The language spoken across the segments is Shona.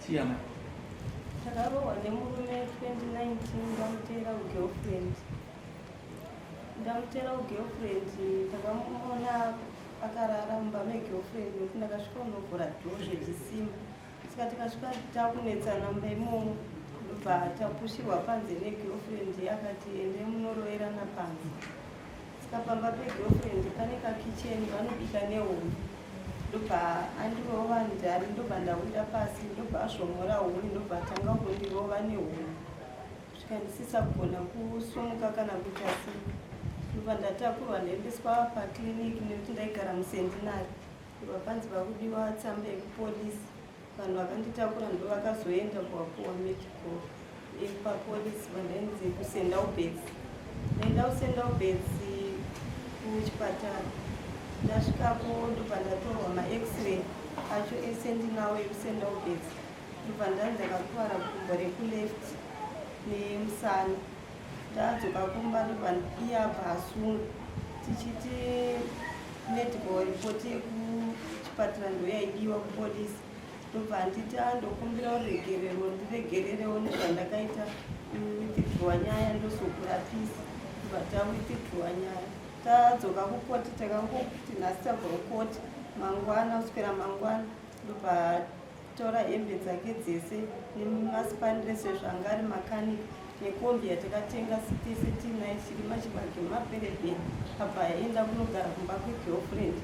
Chiyama. Ndakarohwa nemurume 2019 ndamuteera kugirlfriend. Ndamuteera kugirlfriend, ndakamuona akarara mumba megirlfriend nekuti ndakasvika unovhura dhoo zvechisimba. Saka tikasvika takunetsana mumba imomo, ndobva tapushirwa panze negirlfriend, akati ende munoroverana panze. Saka pamba pegirlfriend pane kakicheni, vanobika nehuni. Ndobva andirova ndari, ndobva ndawira pasi, ndobva azvomora huni, ndobva atanga kundirova nehuni kusvika ndisisa kugona kusumuka kana kuita sei. Ndobva ndatakurwa ndaendeswa paclinic nekuti ndaigara muCentenary. Ndobva panzi pakudiwa tsamba yekupolisi. Vanhu vakanditakura ndo vakazoenda kuvapuwa medical papolisi, vandainzi kuSt Alberts. Ndaenda kuSt Alberts kuchipatara. Ndasvikako ndobva ndatorwa maX-ray acho ese ndinawo ekuSt Alberts. Ndobva ndanzi ndakakuvara gumbo rekuleft nemusana. Ndadzoka kumba, ndobva iye abva asungwa, tichiti medical report yekuchipatara ndo yaidiwa kupolisi. Ndobva handiti andokumbira uregerero, ndiregererewo nezvandakaita, withdraw nyaya ndozokurapisa. Ndobva tawithdraw nyaya. Tadzoka kukoti, takangoti nhasi tabva kukoti, mangwana, kuswera mangwana, ndobva tora hembe dzake dzese nemasipandire sezvo anga ari makanika, nekombi yatakatenga tese tiinaye, tichirima chibage mumaperebheni. Abva aenda kunogara kumba kwegirlfriend.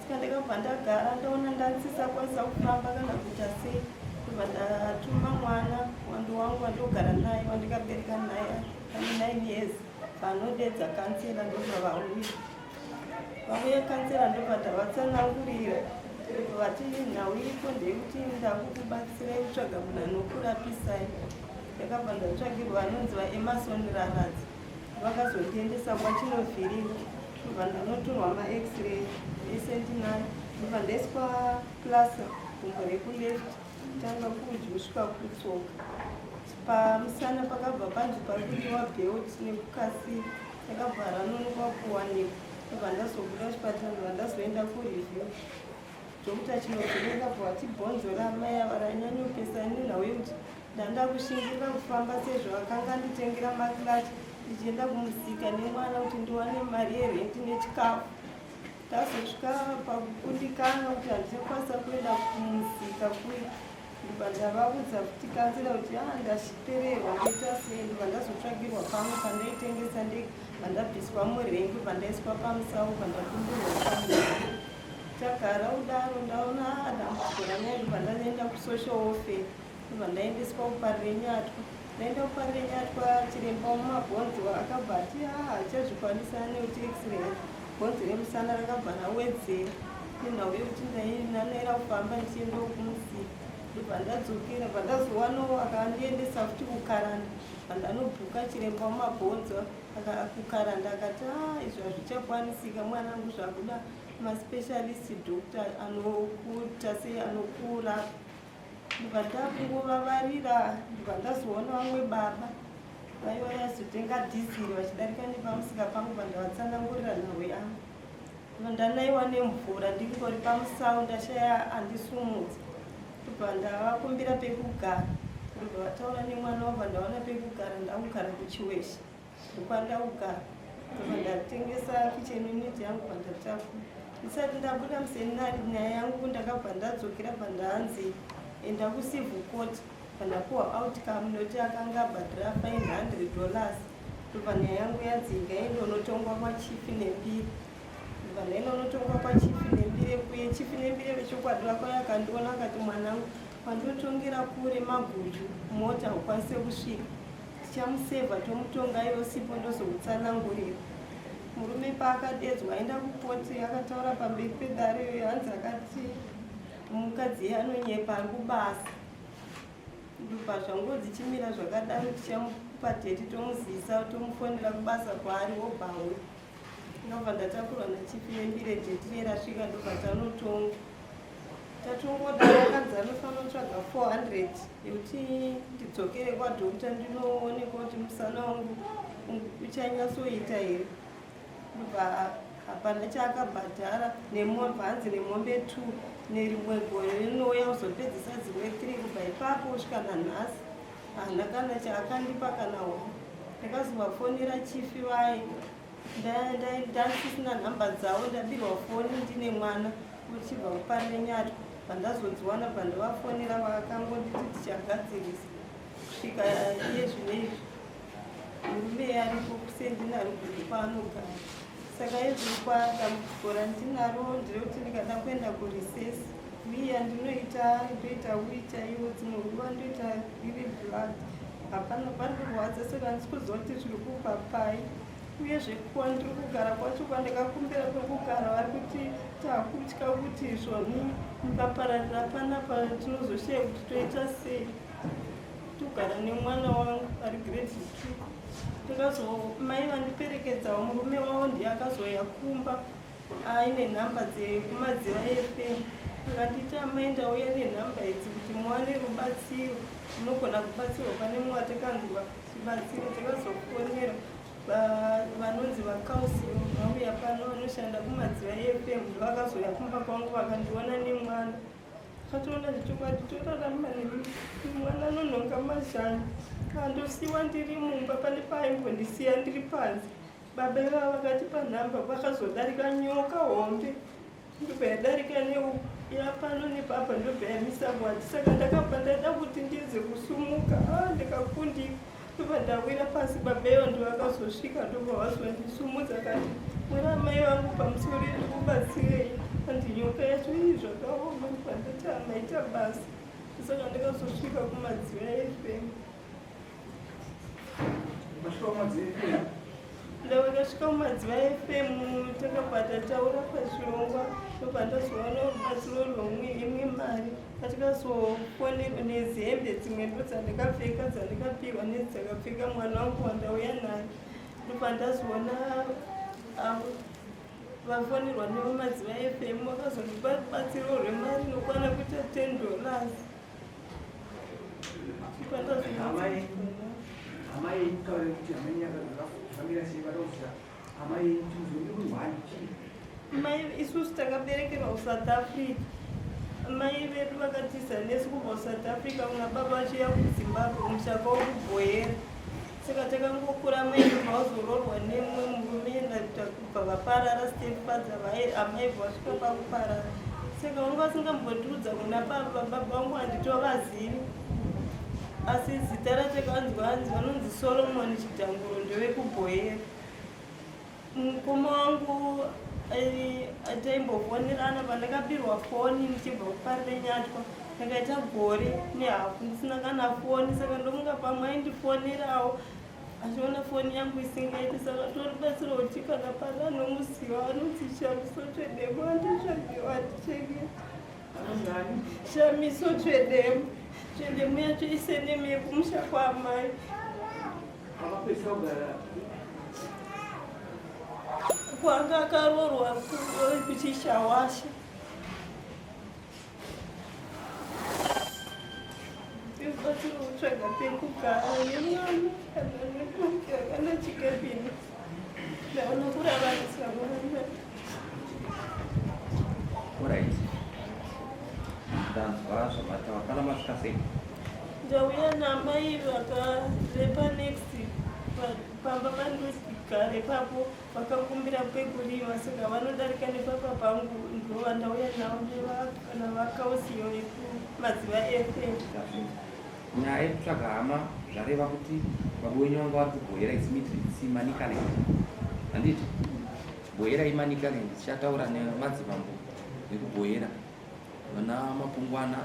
Saka ndakabva ndagara, ndaona ndandisisakwanisa kufamba kana kuita sei. Ndobva ndatuma mwana wandi wangu wandogara naye, wandikabereka naye, ane 9 years, vanodedza councillor. Ndobva vauya, vauya councillor, ndobva ndavatsanangurira. Ndobva vati nhau iripo ndeyekuti ndakukubatsirai kutsvaga munhu anokurapisai. Ndakabva ndatsvagirwa anonzi vaEmason Raradzi. Vakazondiendesa kwaChinovhiringa. Ndobva ndanotorwa maX-ray ese ndinayo. Ndobva ndaiswa plaster gumbo rekuleft, tanga kudyi kusvika kutsoka. Pamusana pakabva panzi pari kudiwa belt nekukasira, takabva ranonoka kuwanikwa. Ndobva ndazobuda chipatara, ndobva ndazoenda kureview. Doctor Chinovhiringa bva vati bhonzo ramai ava ranyanyopesana nenhau yekuti ndanda kushingirira kufamba sezvo akanga anditengera macrutch, ndichienda kumusika nemwana kuti ndiwane mari yerenti nechikafu. Ndazosvika pakukundikana kuti handichakwanisa kuenda kumusika kuya. Ndobva ndavaudza kuti councillor kuti a ndachipererwa, ndoita sei? Ndobva ndazotsvagirwa pamwe pandaitengesa ndega, vandabviswa murengi, vandaiswa pamusau, vandadumburwa pamusau. Tagara kudaro, ndaona dambudziko ranyanya, ndobva ndaenda kusocial welfare. Ndobva ndaendeswa kuParirenyatwa. Ndaenda kuParirenyatwa, chiremba wemumabhonzo akabva ati a hachazvikwanisa nekuti x-ray yacho bhonzo remusana rakabva rawedzera nenhau yekuti ndainanaira kufamba ndichiendawo kumusika. Ndobva ndadzokera, bva ndazowanawo akandiendesa futi kuKaranda. Vandanobhuka chiremba wemabhonzo kuKaranda akati a izvi hazvichakwanisika mwanangu, zvakuda maspecialist doctor anokuita sei, anokurapa. Ndobva ndakungovavarira. Ndobva ndazoona vamwe baba vaiva vazotenga dhiziri vachidarika nepamusika pangu, vandavatsanangurira nhau yangu. Ndanaiwa nemvura, ndingori pamusau, ndashaya andisumudza. Ndobva ndavakumbira pekugara. Ndobva vataura nemwana wabva, ndaona pekugara, ndakugara kuChiweshe, ndokwandakugara. Ndobva ndatengesa kitchen unit yangu, pandatakura. Ndisati ndabuda muCentenary nyaya yangu, ndakabva ndadzokera, pandaanzi enda kucivil court, pandapuwa outcome nokuti akanga abhadhira $500. Ndobva nyaya yangu yanzi ngaende unotongwa kwaChief Nembiri. Ndobva ndaenda unotongwa kwaChief Nembire kuye. Chief Nembire vechokwadi vakauya, akandiona, akati mwanangu, kwandotongera kure, maguju, mota ukwanise kusvika, tichamusevha tomutonga iwe usipo, ndozokutsanangurira. Murume paakadedzwa aenda kukoti, akataura pamberi pedare, hanzi akati mukadzi iye anonyepa, ari kubasa. Ndobva zvango dzichimira zvakadaro. Tichamupa date, tomuzivisa, tomufonera kubasa kwaari, wobva auya. Ndobva ndatakurwa naChief Nembire. Date riye rasvika, ndobva tanotonga. Tatongodaro, akanzi anofanira kutsvaga 400 yekuti ndidzokere kwadoctor, ndinoonekwa kuti musana wangu uchanyatsoita here. Ndobva hapana chaakabhadhara nemombe, hanzi nemombe 2, nerimwe gore rinouya kuzopedzisa dzimwe 3. Kubva ipapo kusvika nanhasi haana kana chaakandipa kana one. Ndakazovafonera chifi vaye ndandisina nhamba dzavo ndabirwa foni ndine mwana uchibva kuParirenyatwa pandazodziwana pandavafonera vakangonditi tichagadzirisa kusvika iye zvino izvi murume aripo kusendinaro guru kwaanogara saka izvi kwa dambudziko randinaro nderekuti ndikada kuenda kurecess wii yandinoita ndoita wii chaiwo dzimwe nguva ndoita riri blood hapana pari kurwadza saka handisi kuziva kuti zviri kubva pai uyezve kwandiri kugara kwacho kwandakakumbira kwekugara vari kuti takutya kuti zvoni mukapararira panapa tinozoshaya kuti toita sei togara nemwana wangu ari grade two ndikazo mai vandiperekedzawo murume wavo ndiye akazouya kumba aine nhamba dzekumadziva fm akanditi amai ndauya nenhamba idzi kuti muwane rubatsiro munogona kubatsirwa pane mumwe watakanzwa chibatsiro takazofonera vanonzi vakausiyo vauya pano vanoshanda kumadziva fm ndovakazouya kumba kwangu vakandiona nemwana Zvatoona zvechokwadi torarama nemwana anonhonga mazhani andosiwa ndiri mumba pane paaimbondisiya ndiri panze baba ivava vakatipa nhamba kwakazodarika nyoka hombe ndobva yadarika yapano nepapa ndobva yamisa bwati saka ndakabva ndaida kuti ndiedze kusumuka ah, ndikakundika ndobva ndawira pasi baba ivo ndovakazosvika ndobva vazondisumudza kati mwena amai vangu pamusoro ndikubatsirei andi nyoka yacho ii zvakaoma ndobva ndati amaita basa saka ndakazosvika kumadziva efm Ndakasvika kumadziva FM takabva tataura pachirongwa ndobva ndazowana rubatsiro rweimwe mari atikazofonerwa nezihembe dzimwe ndo dzandakapfeka dzandakapihwa nedzakapfeka mwana wangu wandauya naye ndobva ndazoona vafonerwa nevamadziva FM vakazondipa rubatsiro rwemari inokwana kuita 10 dollars. Mai isusu takaberekerwa kuSouth Africa mai vedu vakatiza nesu kubva kuSouth Africa kuna baba vachiuya kuZimbabwe kumusha kwavo kuBhoyera saka takangokura mai ndobva vazoroorwa nemumwe murume kubva vaparara stepfather vaye amai vasvika pakuparara saka vanga vasingambotiudza kuna baba baba vangu handitovazivi asi zita ratakanzwa hanzi vanonzi Solomon Chidhanguro ndevekubhoyera mukoma wangu taimbofonerana pandakabirwa foni ndichibva kuParirenyatwa ndakaita gore nehafu ndisina kana foni saka ndomunga pamwe aindifonerawo achiona foni yangu isingaiti saka torubatsiro kuti kana pane anomuziva anonzi Shamiso Tsvedemo anditsvagewo andichengete Shamiso Tsvedemo Tsvedemo yacho iseneme yekumusha kwaamai kwanga akaroorwa kuchishawasha Ndibatsire kutsvaga pekugara nemwana kana nekudya kana chikebini. Ndaona kuraramisa mwana. Alright. Ndanzwa zvamataura. Kana masvika sei? Ndauya namai vakarepa next pamba pandosigara ipapo vakakumbira pekurima saka vanodarika nepapa pangu ndovandauya navo kana vakausiyo vekumadziva fm nyaya yekutsvaga hama zvareva kuti baba wenyu vanga vari kuBhoyera isimanicaland handiti Bhoyera iManicaland tichataura nemadzimambo vekuBhoyera vana Mapungwana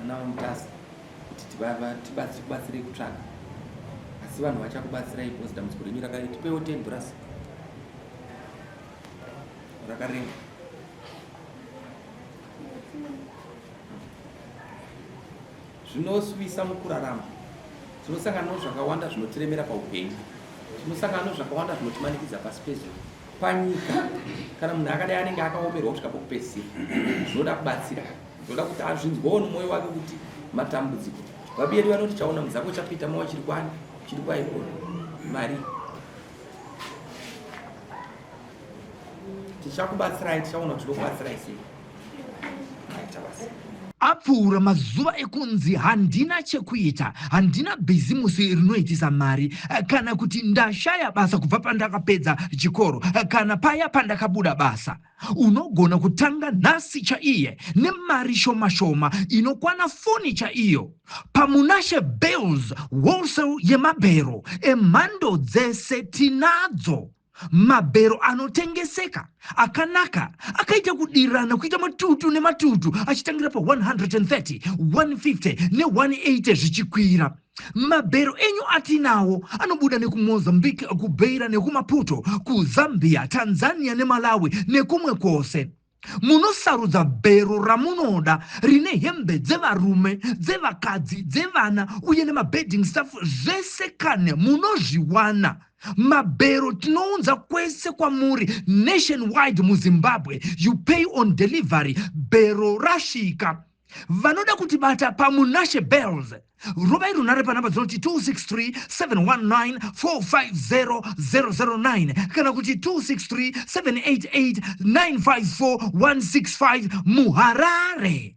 nana Mutasa kuti tibatsirei kutsvaga asi vanhu vachakubatsirai because dambudziko renyu rakare tipewo 10 dollars rakarema zvinosuvisa mukurarama tinosangana zvakawanda zvinotiremera paupenyu tinosangana zvakawanda zvinotimanikidza pasi pezuva panyika kana munhu akadai anenge akaomerwa kusvika pokupedzisira zvinoda kubatsira zvinoda kuti azvinzwawo nomwoyo wake kuti matambudziko vabi yedu vanoti chaona mudzako chapita mawa chiri kwani chiri kwaikona mari tichakubatsirai tichaona kuti tinokubatsirai sei aita basa. Apfuura mazuva ekunzi handina chekuita, handina bhizimusi rinoitisa mari, kana kuti ndashaya basa kubva pandakapedza chikoro, kana paya pandakabuda basa. Unogona kutanga nhasi chaiye nemari shoma shoma inokwana foni chaiyo. PaMunashe Bales Wholesale yemabhero emhando dzese tinadzo. Mabhero anotengeseka akanaka akaita kudirana kuita matutu nematutu achitangira pa130, 150 ne180 zvichikwira. Mabhero enyu atinawo anobuda nekuMozambique, kuBeira nekuMaputo, kuZambia, Tanzania neMalawi nekumwe kwose. Munosarudza bhero ramunoda rine hembe dzevarume, dzevakadzi, dzevana uye nemabedding stuff zvese kane munozviwana. Mabhero tinounza kwese kwamuri nationwide muZimbabwe. You pay on delivery, bhero rasvika. Vanoda kutibata paMunashe Bales, rovai runhare panhamba dzinoti 263 719 450 009 kana kuti 263 788 954 165 muHarare.